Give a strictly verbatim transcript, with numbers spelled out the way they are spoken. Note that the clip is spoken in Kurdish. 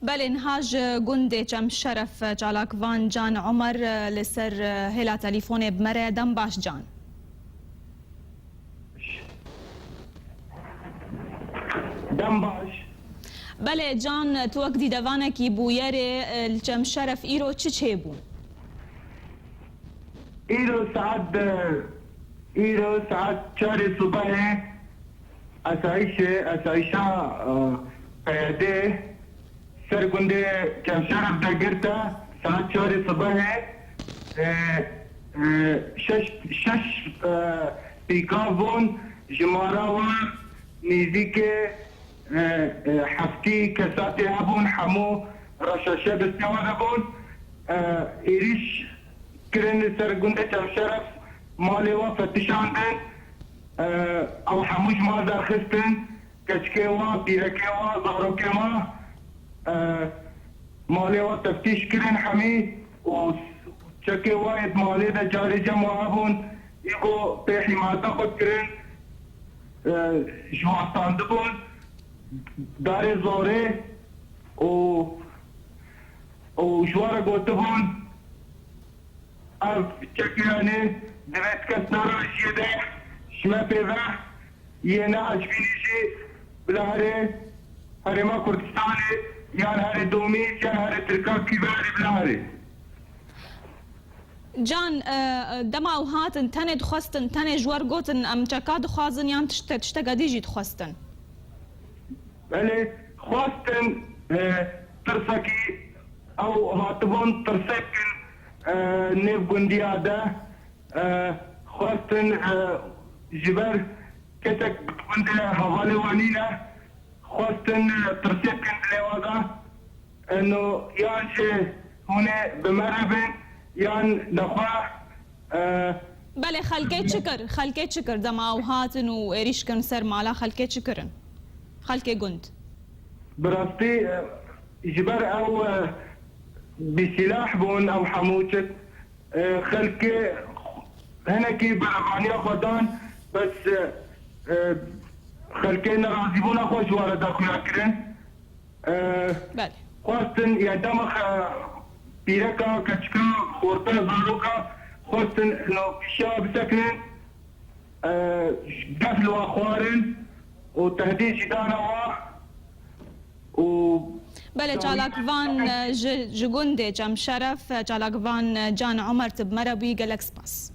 Belê, niha ji gundê Çemşeref çalakvan Can Omer li ser hêla telîfonê bi me re. Dem baş Can. Dem baş. Belê Can, tu wek dîdevanekî bûyerê li Çemşeref îro çi çêbû? Îro saet, îro saet çarê sibehê asayîşê, asayîşa P Y D ser gundê Çemşeref de girte. Saet çarê sibehê, e, e, şeş, şeş, e, pîkav bûn, jimara wan nêzîkê, e, e, heftî kesatê hebûn, hemû reşeşe destê wan hebûn. E, êrîş kirin li ser gundê Çemşeref, malê wan fetişandin. E, ew hemû ji mal derxistin. Keçikê wan, pîrekê wan, zarokê wan, e, malê wan teftîş kirin hemî û çekê wan yê di malê de carê cem wan hebûn, î ku pê hîmata xwe kirin, e, ji wan standibûn darê zorê û, û ji wan re gotibûn, ev çekê yanî divê ti kes nere ji yê de ji me pê ve. Yê neecibînî jî bila herê Herêma Kurdistanê yan herê Domîz yan herê Tirka kî ve herê bila herê. Can, e, dema ew hatin, tenê dixwestin, tenê ji wer gotin, em çeka dixwazin yan tişte, tişteka dî jî dixwestin? Belê, xwestin, e, tirsekî, ew hatibûn tirsek kin, e, nêv gundiya de, e, xwestin, e, ji ber kesek gundê hevalê wan nîne, xwestin, e, tirsek kin dilê wan de, e, no, yan jî hûn ê bi me re bin, yan nexwe, e, Belê, xelkê çi kir? Xelkê çi kir dema ew hatin û êrîş kirin ser mala xelkê çi kirin? Xelkê gund. Bi rastî, e, ji ber ew, e, bîsîlah bûn, ew hemû çi, e, xelkê hinekî berevaniya xwe dan, bes, e, e, xelkê nerazîbûna xwe ji wan re daxuya kirin. E, Belê. Xwestin, ya dema xe-, pîreka, keçika, xorta, zaroka, xwestin no pîşa bisekinin, e, def li wan xwarin û tehdîd jî dana wan û Belê, çalakvan, e, ji, ji gundê Çemşeref, e, çalakvan, e, Can Omer, tu bi me re bûyî, gelek spas.